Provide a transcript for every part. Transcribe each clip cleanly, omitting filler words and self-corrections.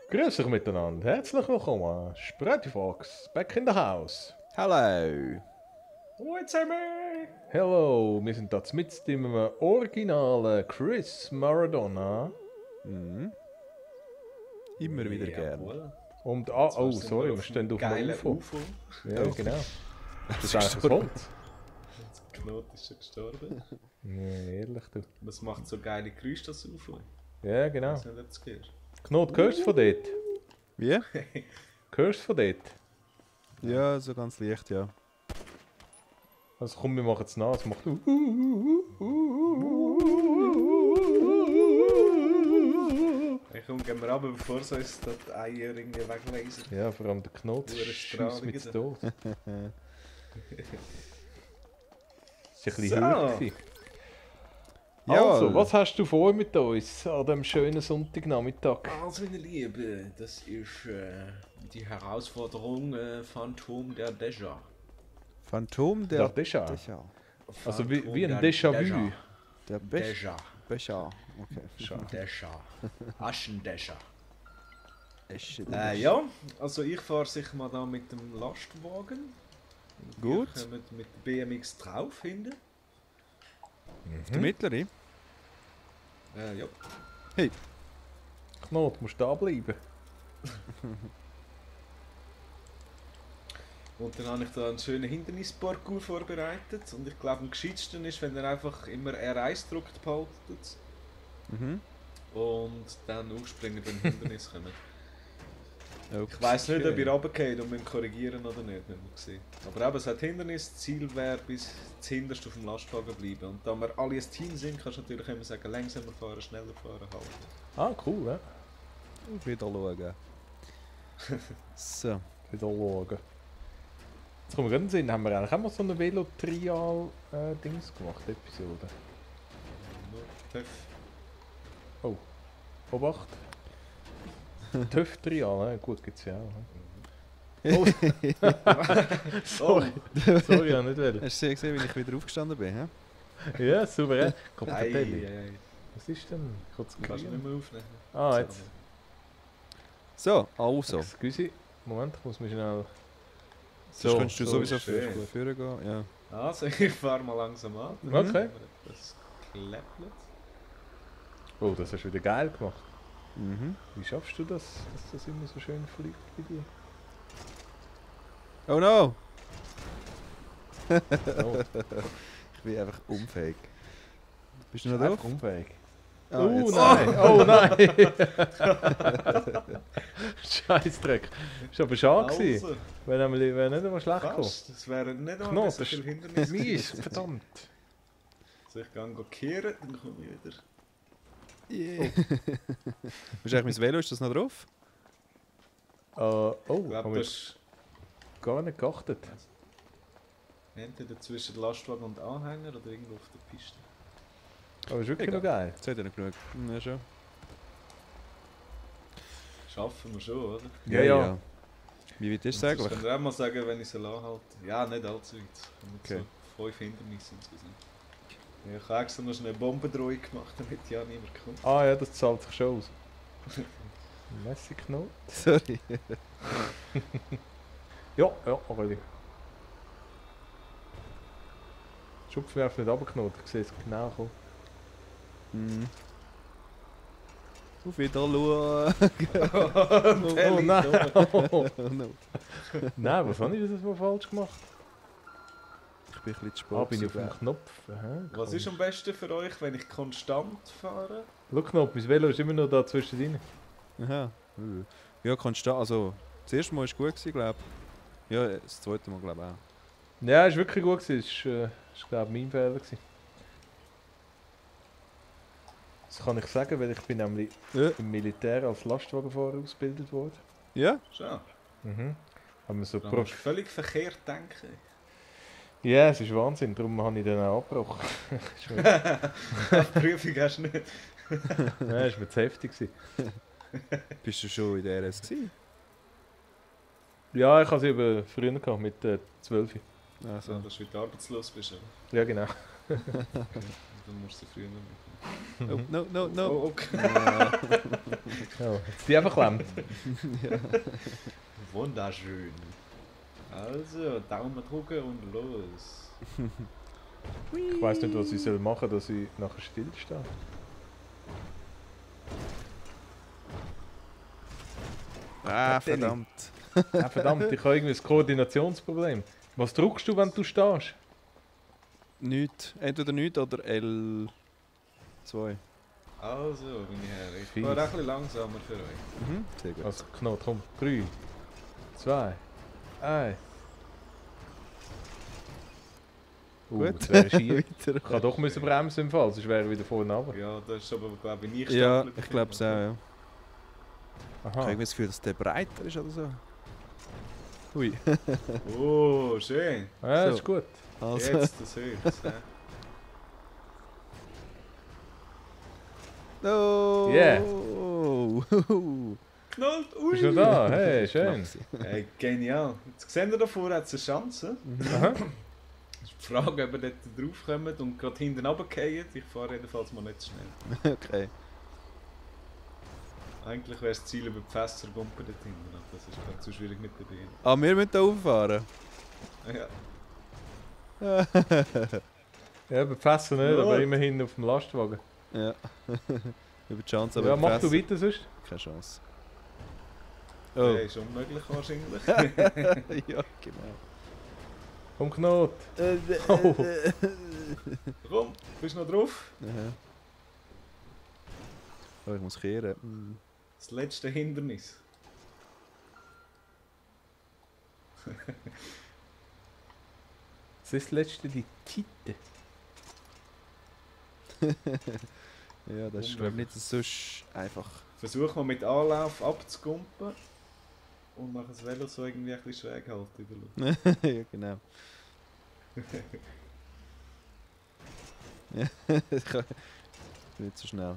Grüß euch miteinander. Herzlich willkommen. Sprätifox, back in the house. Hallo. Hallo zusammen! Hello, wir sind da mit im originalen Chris Maradona. Immer wieder Ja, gern. cool. Und, Jetzt oh, sind wir sorry, wir auf stehen einem auf einem geilen UFO. Ja, Oh. genau. Das ist ist eigentlich das Holz. Der Knot ist schon gestorben. Nee, ehrlich, du. Was macht so geile Geräusche, das UFO? Ja, Ich genau. weiß nicht, ob es gehört. Knot, hörst du von dort? Wie? Hörst du von dort? Ja, so ganz leicht, ja. Also komm, wir machen es nach. Es macht... Hey, komm, gehen wir runter, bevor so uns das Eier irgendwie weglasern. Ja, vor allem der Knot Hure schießt Strahlung mit da. Tod. Das war ein bisschen So. höher gewesen. Jawohl. Also, was hast du vor mit uns an diesem schönen Sonntagnachmittag? Also, meine Liebe, das ist die Herausforderung Phantom der Deja. Phantom der Ja, Déjà. Déjà. Also wie Phantom ein der Déjà-vu. Der Deja. Becher. Okay. Deja. Aschendeja. Esche. Ja, also ich fahre sicher mal da mit dem Lastwagen. Gut. Wir kommen mit der BMX drauf hinten. Der mittlere. Ja. Hey. Knot, musst da bleiben. Und dann habe ich da einen schönen Hindernisparcours vorbereitet. Und ich glaube, am gescheitsten ist, wenn ihr einfach immer R1 drückt, behaltet. Mhm. Und dann aufspringen, wenn Hindernis kommen. Okay. Ich weiss nicht, ob ihr runtergeht und müsst korrigieren oder nicht, müssen wir sehen. Aber eben, es hat Hindernis, das Ziel wäre bis zuhinterst auf dem Lastwagen bleiben. Und da wir alle ein Team sind, kannst du natürlich immer sagen, langsamer fahren, schneller fahren, halten. Ah, cool, ja. Wieder schauen. So. Wieder schauen. Jetzt kommen wir in den Sinn, haben wir eigentlich auch mal so eine Velo-Trial-Dings gemacht, Episode. Nur TÜV. Oh, Obacht. TÜV-Trial, gut gibt's ja auch. Oh. Sorry, sorry, ja nicht wollen. Hast du gesehen, wie ich wieder aufgestanden bin? Hä? Ja, souverän. Komm, Ei, Capelli. ei, ei. Was ist denn? Kurz Du kannst nicht mehr aufnehmen. Ah, jetzt. So, also. Excuse. Moment, ich muss mich schnell... Sonst könntest du so sowieso ist schön. führen gehen. Ja. Also, ich fahre mal langsam an. Okay. Dann haben wir etwas geläppelt. Oh, das hast du wieder geil gemacht. Mhm. Wie schaffst du das, dass das immer so schön fliegt bei dir? Oh no! Oh, Ich bin einfach unfähig. Bist du noch einfach drauf? unfähig. Ah, Oh jetzt. nein, oh nein! Scheissdreck. Das war aber schade gewesen. Also, Wäre nicht einmal schlecht gekommen. fast. Das wäre nicht einmal Knot, so das viel ist Hindernis. mies, verdammt. Also, ich gehe kehren, dann komme ich wieder. Yeah. Ist eigentlich mein Velo, ist das noch drauf? Oh, Ich haben glaube, wir das ist gar nicht geachtet. entweder zwischen Lastwagen und Anhänger oder irgendwo auf der Piste. Aber ist wirklich Egal. noch geil. Jetzt hat er noch genug. Ja, schon. Schaffen wir schon, oder? Ja. Wie weit ist es Und eigentlich? sonst könnt ihr auch mal sagen, wenn ich sie anhalte. Ja, nicht allzu weit. Okay. So 5 Hindernisse insgesamt. Ja, ich habe extra noch schnell eine Bombendrohung gemacht, damit ja niemand kommt. Ah ja, das zahlt sich schon aus. Messi Knot. Sorry. Ja, Aureli. Schupfwerfer nicht runtergeknotet, ich sehe es genau kommen. Mhm. Auf Wiedersehen. Oh nein! Oh no. Nein, was habe ich das mal falsch gemacht? Ich bin ein bisschen zu Ah, spät. bin ich auf dem sogar. Knopf. Aha, Was ist am besten für euch, wenn ich konstant fahre? Schau Knopf, mein Velo ist immer noch da zwischen rein. Aha. Ja, konstant. Also, das erste Mal war gut, glaube ich. Ja, das zweite Mal, glaube ich auch. Ja, ist wirklich gut gewesen. Ist glaube ich mein Fehler gewesen. Das kann ich sagen, weil ich bin nämlich Ja. im Militär als Lastwagenfahrer ausgebildet worden. Ja? Schon. Mhm. Haben wir so Da musst du völlig verkehrt denken. Ja, es ist Wahnsinn, darum habe ich dann auch abgebrochen. Ist mir- Die Prüfung hast du nicht. Ja, ist mir zu heftig gewesen. Bist du schon in der RS gewesen? Ja, ich habe sie eben früher gehabt, mit 12. Also, Also. dass du wieder arbeitslos bist. Oder? Ja, genau. Dann musst du sie früher noch mitnehmen. Oh, no, no, no. Oh, okay. Ja, jetzt die einfach klemmt. Wunderschön. Also, Daumen drücken und los. Ich weiss nicht, was ich soll machen, dass ich nachher stillstehe. Ah, verdammt. Ah, verdammt, ich habe irgendwie ein Koordinationsproblem. Was drückst du, wenn du stehst? Nicht. Entweder nicht oder L2. Also, meine Herren, ich Fies. fahre auch ein bisschen langsamer für euch. Mhm, sehr gut. Also, Knot, komm. 3, 2, 1. Gut. Das wäre schier. Weiter. Ich kann doch müssen bremsen im Fall, sonst wäre ich wieder vorne runter. Ja, das ist aber, glaube ich, nicht Ja, gestapelt. ich glaube es auch, ja. Ich habe Aha. irgendwie das Gefühl, dass der breiter ist oder so. Hui. Oh, schön. Ja, das So. ist gut. Also, Jetzt, das hört's. no! Yeah. Knallt, Bist du noch da? Hey, schön. Hey, genial. Jetzt seht ihr davor, hat es eine Chance. Aha. Es ist die Frage, ob ihr dort draufkommt und gerade hinten runterfallen. Ich fahre jedenfalls mal nicht zu schnell. Okay. Eigentlich wäre das Ziel über die Fässer gumpen dort hinten, aber das ist gerade zu schwierig mit der Beine. Ah, wir müssen hier rauffahren. Ja. Ja, über die Fässer nicht, Gut. aber immerhin auf dem Lastwagen. Ja. Über die Chance, aber Ja, mach Fresse. du weiter sonst. Keine Chance. Oh. Oh. Ist unmöglich wahrscheinlich. Ja, genau. Komm, Knot. Oh. Komm, bist du noch drauf? Aha. Oh, ich muss kehren. Mm. Das letzte Hindernis. Das ist das letzte, die Titte. Ja, das ist glaube ich nicht so einfach. Versuch mal mit Anlauf abzugumpen und nachher das Velo so irgendwie ein bisschen schräg halten in der Luft. Ja, genau. Ja, ich kann nicht so schnell.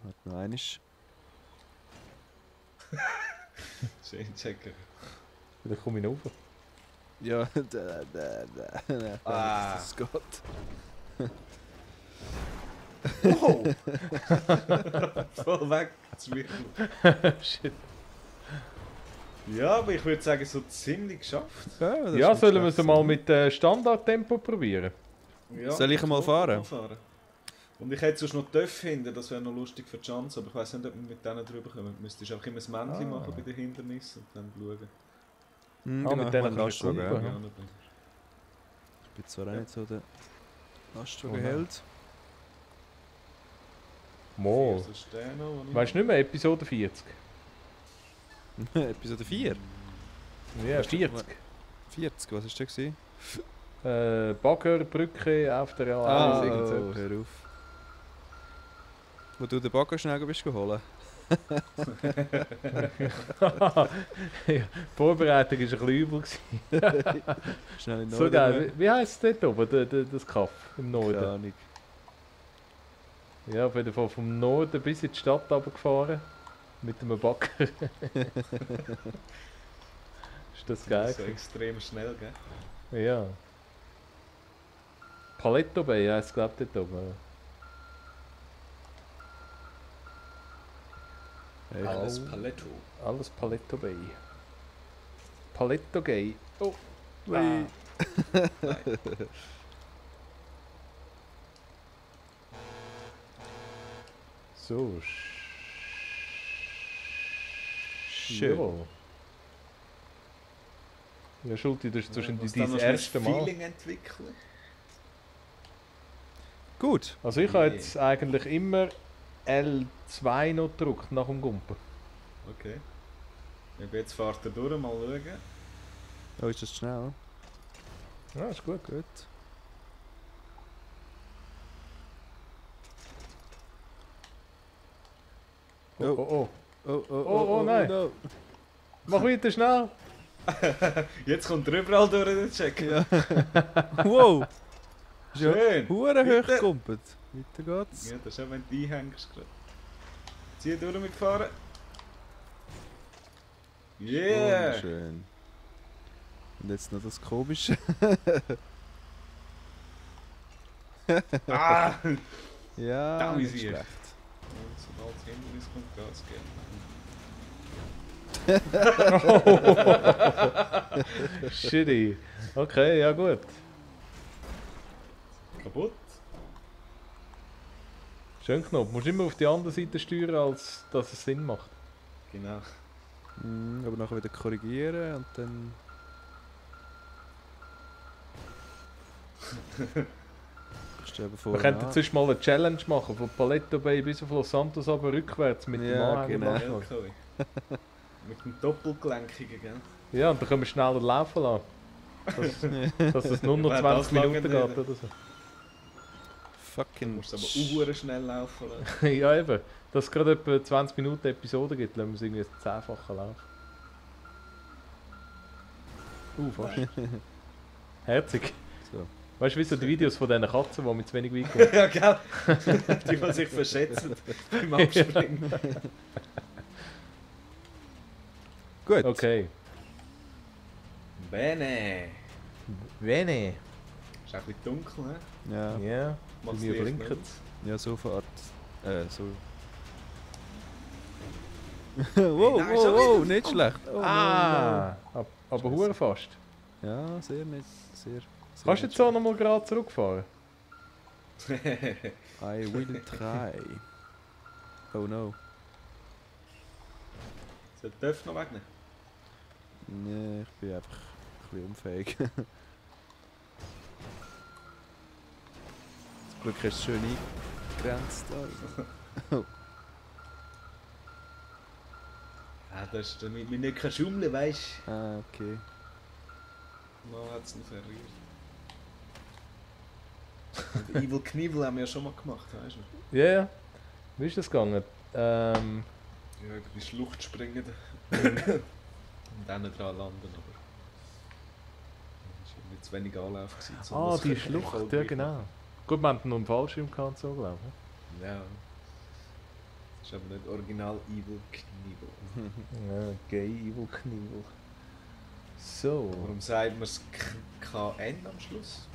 Warte noch einiges. Schön checken. Da komme ich noch rauf. Ja, da. Ah. Das geht. Wow! Voll weg, Zwiebel. Shit. Ja, aber ich würde sagen, so ziemlich geschafft. Ja, das Ja, ist sollen nicht wir es schlecht. mal mit Standardtempo probieren? Ja, Soll ich mal fahren? Und ich hätte sonst noch Töpfe finden, das wäre noch lustig für die Chance, aber ich weiß nicht, ob wir mit denen drüber kommen. Du müsstest einfach immer ein Männchen machen bei den Hindernissen und dann schauen. Mhm, Ah, genau, mit denen ich kannst du Lastwagen, gucken. ja. Ja. Ich bin zwar auch nicht so der Oh Lastwagenheld. Mo. Weißt du nicht mehr, Episode 40? Episode 4? Ja, Hast du- 40. 40, was ist das gewesen? Baggerbrücke auf der A1. Ah, irgend so oh, etwas. hör auf. Wo du den Bagger schnell bist geholt. Ja, die Vorbereitung war ein bisschen übel. Schnell in den So Norden. geil. Wie heisst es dort oben, das Kaff im Keine Norden? Ahnung. Ja, auf jeden Fall vom Norden bis in die Stadt runtergefahren. Mit einem Bagger. Ist das geil? So extrem schnell, gell? Ja. Paletto Bay heisst es, glaube ich, dort oben. Hey, Alles Paletto. Alles Paletto Bay. Paletto Gay. Oh. Ui. Nein. So. Schön. Jawohl. Ja, Schulti, das ist wahrscheinlich Was dann dein noch erstes schnell Mal. Feeling entwickeln. Gut. Also ich habe jetzt eigentlich immer L2 noch gedrückt nach dem Gumpen. Okay. Jetzt fahrt er durch, mal schauen. Oh, ist das schnell? Ja, ist gut. Gut. Oh, oh, oh. Oh, oh, Oh, nein. no. Mach weiter schnell. Jetzt kommt er überall durch den Check. Ja. Wow. Ist ja Schön. hure hoch Weiter. gekumpelt. Weiter geht's. Ja, das ist auch, wenn du einhängst. gerade. Zieh durch mitfahren. Yeah! Wunderschön. Und jetzt noch das Komische. Ah! Ja, Da nicht ist sie. schlecht. Und so ein altes Hindernis kommt Gas geben. Shitty. Okay, ja gut. Kaputt? Schön Knopf. Musst immer auf die andere Seite steuern, als dass es Sinn macht. Genau. Aber nachher wieder korrigieren und dann... Ich eben Wir vorne könnten an. sonst mal eine Challenge machen, von Paletto Bay bis auf Los Santos, aber rückwärts mit dem Ja, Anhänger. genau. LKW. Mit dem Doppelgelenkigen, gell? Ja, und dann können wir schneller laufen lassen. Dass es nur noch Ja, 20 das lange Minuten nicht. geht oder so. Du Fucking... musst aber auch schnell laufen lassen. Ja eben, dass es gerade etwa 20 Minuten Episode gibt, lassen wir es irgendwie das 10-fache laufen. Fast. Herzig. So. Weißt du, wie so die Videos von diesen Katzen, die mit zu wenig Wein kommen? Ja, gell? Die sich verschätzen beim Abspringen. Gut. Okay. Bene. Vene. Ist auch ein bisschen dunkel, ne? Ja, Ja, bei Mach's mir Licht blinkt nicht. es. ja, so Fahrt. So. Wow, Nein, schon wow, wieder. nicht schlecht. Oh, Ah, aber hure fast. no. Ja, sehr nicht. Sehr Kannst du jetzt auch nochmal gerade zurückfahren? I will try. Oh no. Soll die Töpfe noch wegnehmen? Nee, ich bin einfach ein bisschen unfähig. Zum Glück ist es schön eingegrenzt. Also. Ja, das ist damit wir nicht kein Schummeln, weißt du? Ah, okay. Mal hat es ihn verriert. Und Evil Knievel haben wir ja schon mal gemacht, weißt du? Ja, ja. Wie ist das gegangen? Ja, über die Schlucht springen und dann dran landen, aber... Das war nicht zu wenig Anlauf gewesen. um Ah, das die können Schlucht, ja erfolgreich genau. Gut, wir hatten noch einen Fallschirm gehabt, so glaube ich. machen. Ja. Das ist aber nicht original Evil Knievel. Ja, Gay Evil Knievel. So. Warum sagt man es KN am Schluss?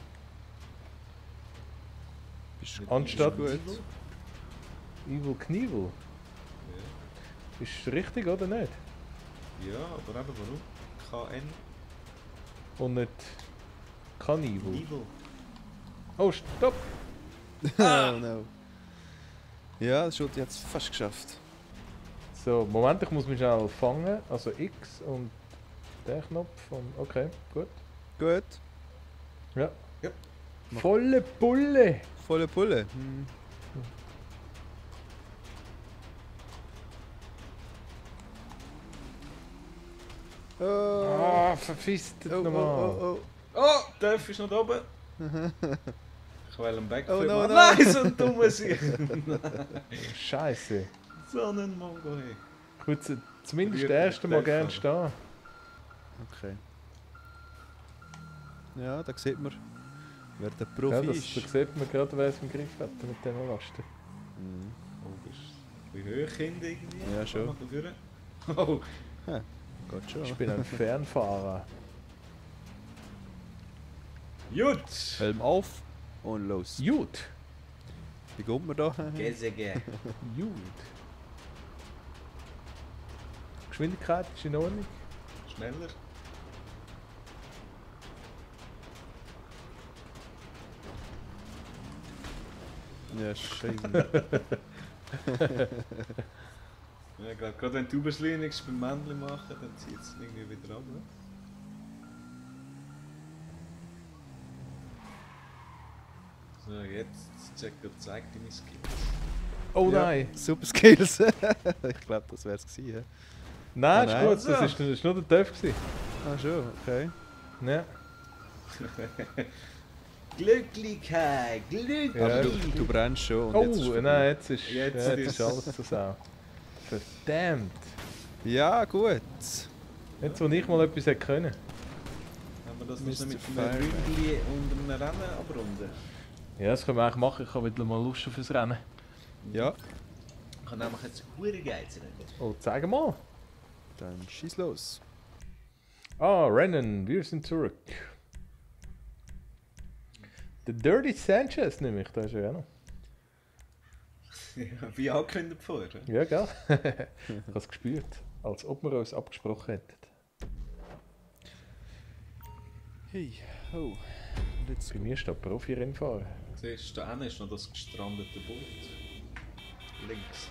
Bist Nicht Anstatt- Evil Gut. Knievel? Evil Knievel. Ist richtig oder nicht? Ja, aber eben warum? KN? Und nicht Knievel. Knievel. Oh, stopp! Oh no. Ja, das hat jetzt fast geschafft. So, Moment, ich muss mich schnell fangen. Also X und der Knopf. Und okay, gut. Gut. Ja. Ja. Volle Pulle! Volle Pulle. Hm. Oh. Ah, verpisst Oh, nochmal. oh, Oh, der Töpf ist noch da oben. Ich will einen Backflip Oh, no, machen. no. Nein, so ein dummer Sieg. Scheiße. So ein Mongo, hey. Ich würde zumindest Rührt das erste Mal mich gerne Stefan. stehen. Okay. Ja, da sieht man, wer der Ja, Profi das ist. sieht man gerade, wer es im Griff hat mit diesen Lasten. Mhm. Oh, bist du ein bisschen hoch, Kind, irgendwie? Ja, schon. Komm mal vorne. Oh, Geht schon. Ich bin ein Fernfahrer. gut. Helm auf und los. Gut. Wie kommt man da? Gesege. Gut. Geschwindigkeit ist in Ordnung. Schneller. Ja, schön. Ja, ich glaube, gerade wenn du beschleunigst beim Männchen machen, dann zieht es irgendwie wieder ab. Ne? So, jetzt check und zeig deine Skills. Oh Ja. nein! Super Skills. Ich glaube, das wäre es gewesen. Ja? Nein, Oh ist nein. gut, das ist nur der Töpf gewesen. Ah, schon, okay. Ja. Glücklichkeit, glücklich! Ja, Aber du brennst schon. Und jetzt ist Oh, vorbei. nein, jetzt ist, Jetzt jetzt ist- ist alles zur Sau. Verdammt! Ja, gut. Jetzt, wo ich mal etwas hätte können. Haben wir das Mr. noch mit einem Fireman. Ründli und einem Rennen abrunden? Ja, das können wir eigentlich machen. Ich habe wieder mal Lust fürs Rennen. Ja, Ich kann nämlich jetzt hure geizen. Oh, zeig mal. dann schieß los. Ah, Rennen, wir sind zurück. Der Dirty Sanchez nehme ich, da ist er auch noch. Ja, wie angekündigt vorher. Ja, gell? Ich habe es gespürt, als ob wir uns abgesprochen hätten. Hey, oh. Let's Bei mir steht Profi-Rennfahrer. Siehst du, da hinten ist noch das gestrandete Boot. Links.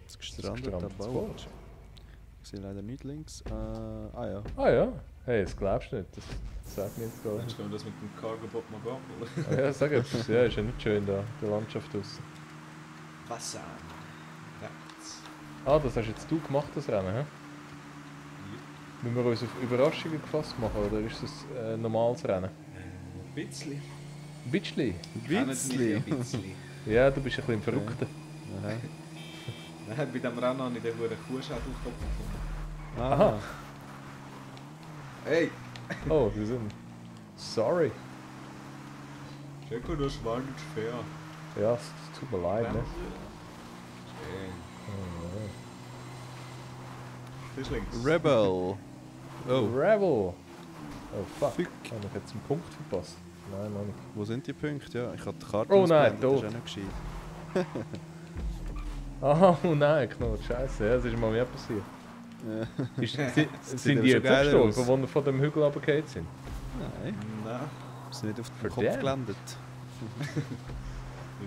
Das gestrandete gestrandetes Boot. Boot. Ich sehe leider nicht links. Ja. Ah ja, hey, das glaubst du nicht, das sagt mir jetzt gar Meinst nicht. du, können wir das mit dem Cargo-Boot mal abholen? Ah, ja, sag etwas, ja, ist ja nicht schön da, die Landschaft draussen. Wasser. Rechts. Ah, das hast jetzt du gemacht, das Rennen, hä? Müssen wir uns auf Überraschungen gefasst machen, oder ist das ein normales Rennen? Ein bisschen. Ein bisschen? Witzli. Ein bisschen. Ja, du bist ein bisschen verrückter. Aha. Nein, bei diesem Rennen habe ich den hohen Kuhschädelkopf gefunden. Aha. Hey! Oh, wir sind... Sorry. Checo, das war nicht fair. Ja, es tut mir leid, ne? Schön. Das ist links. Rebel. Oh. Rebel! Oh fuck, Fick. habe ich jetzt einen Punkt verpasst? Nein, noch nicht. Wo sind die Punkte? Ja, ich habe die Karte Oh nein, ausgeblendet, tot. das ist auch nicht gescheit. Ah, oh nein, Knot, scheiße, ja, das ist mal mehr passiert. Ja. Sind aber die schon jetzt geil gestorben, aus. wo wir von dem Hügel runtergefallen sind? Nein, Nein. wir sind nicht auf den Kopf Verdammt. gelandet.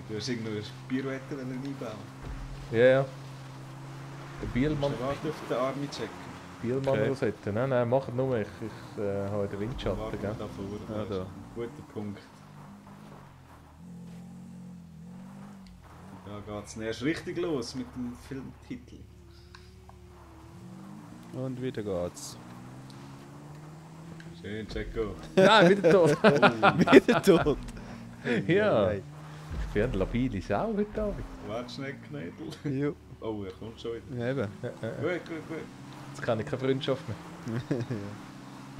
Du hast irgendeine Pirouette einbauen. Ja, ja. Der Bielmann, Musst du warten auf den Army checken. Bielmann Okay. Rosette. Nein, nein, mach es nur, ich habe den Windschatten, Warten wir gell? da vorne. Ja, da. Guter Punkt. Da geht's erst richtig los mit dem Filmtitel. Und wieder geht's. Schön, Checo. Nein, wieder tot! Wieder tot. Ja. Nein. Ich bin eine labile Sau heute Abend. Warte schnell, Knädel. Jo. Oh, er kommt schon wieder. Ja, eben. Gut, gut, gut. Jetzt kann ich keine Freundschaft mehr.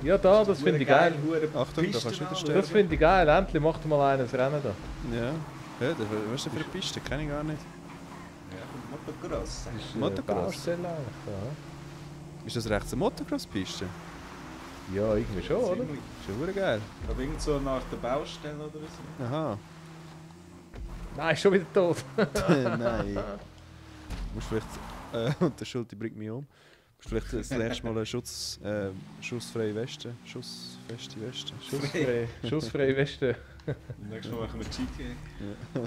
Ja, da, das finde ich geil. Achtung, da kannst du wieder sterben. Das finde ich geil. Endlich macht mal einer das Rennen da. Ja. Ja, was ist das für eine Piste? Kenn ich gar nicht. Ja, Motocross. Das ist Motocross. Baustelle eigentlich, Ist das rechts eine Motocross-Piste? ja. Ja, irgendwie schon, oder? Ziemlich. Ist ja verdammt geil. Aber irgend so nach der Baustelle oder so. Aha. Nein, ist schon wieder tot. Nein. Du musst vielleicht... und der Schulte bringt mich um. Du musst vielleicht das nächste Mal eine schussfreie Weste. Schussfeste Weste. Schussfreie Weste. Nächstes Mal machen wir GTA. Ja.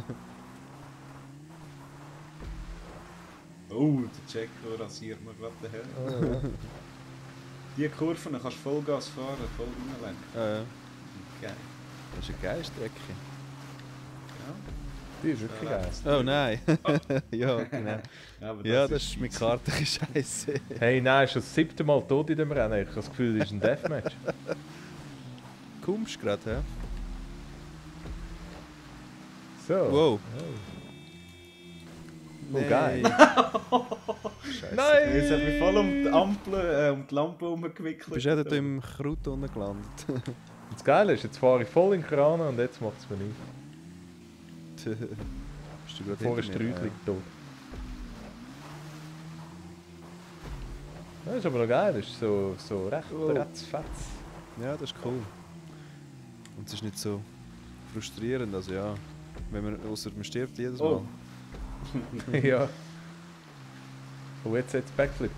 Oh, der Checo rasiert mir gerade den Helm. Oh, ja. Die Kurven kannst du Vollgas fahren, voll reinlenken. Ja. Geil. Das ist eine geile Strecke. Ja. Die ist wirklich geil. Oh nein. Ja, genau. Ja, aber Ja, das ist mit Karte scheiße. Hey, nein, ist schon das 7. Mal tot in dem Rennen. Ich habe das Gefühl, das ist ein Deathmatch. Kommst du gerade, ja? So. Wow. Oh, geil. Scheiße. Nein! Jetzt hat mich voll um die Ampel, um die Lampe herumgewickelt. Bist du ja dort im Kraut unten gelandet? Das Geile ist, jetzt fahre ich voll in den Kran und jetzt macht es mir nichts. Bist du gerade Vorher hinter mir? Sträuchling tot. Das ist aber noch geil, das ist so recht Oh. ratzfatz. Ja, das ist cool. Und es ist nicht so frustrierend, also ja. Wenn man, ausser man stirbt jedes Mal. Oh. Ja. Und jetzt Backflip.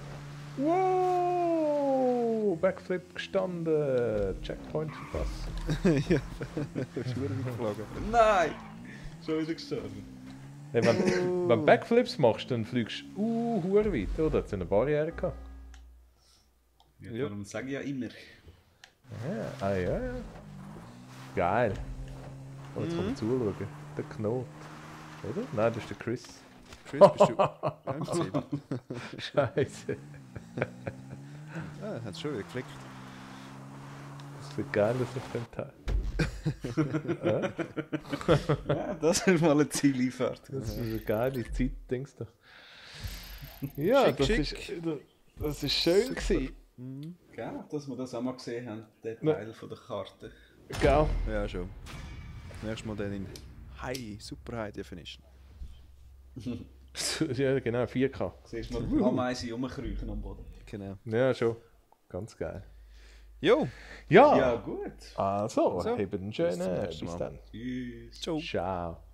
Wow! Backflip gestanden. Checkpoint verpasst. Ja, bist du wieder geflogen. Nein! Schon wieder gestorben. Hey, wenn du Backflips machst, dann fliegst du hure weit, oder? Hat es eine Barriere gehabt? Ja, Ja. darum sage ich ja immer. Ja, ja. Geil. Oh, jetzt kann man zuschauen. Der Knot. Oder? Nein, das ist der Chris. Chris, bist du am Ziel? Scheiße. Ah, hat schon wieder geflickt. Das wird geil aus auf dem Teil. Ja, das ist mal eine Zieleinfahrt. Das ist eine geile Zeit, denkst du? Ja, Schick, das ist schön gewesen. Mhm. Gell, dass wir das auch mal gesehen haben, der Teil von der Karte. Gell? Ja, schon. Nächstes Mal dann in Super High Definition. Ja, genau, 4K. Siehst du noch die Ameisen rumkriechen am Boden. Genau. Ja, schon. Ganz geil. Jo, Ja, Ja, gut. also, So. habt einen Bis zum schönen. nächsten Bis Mal. dann. Tschüss. ciao. Ciao.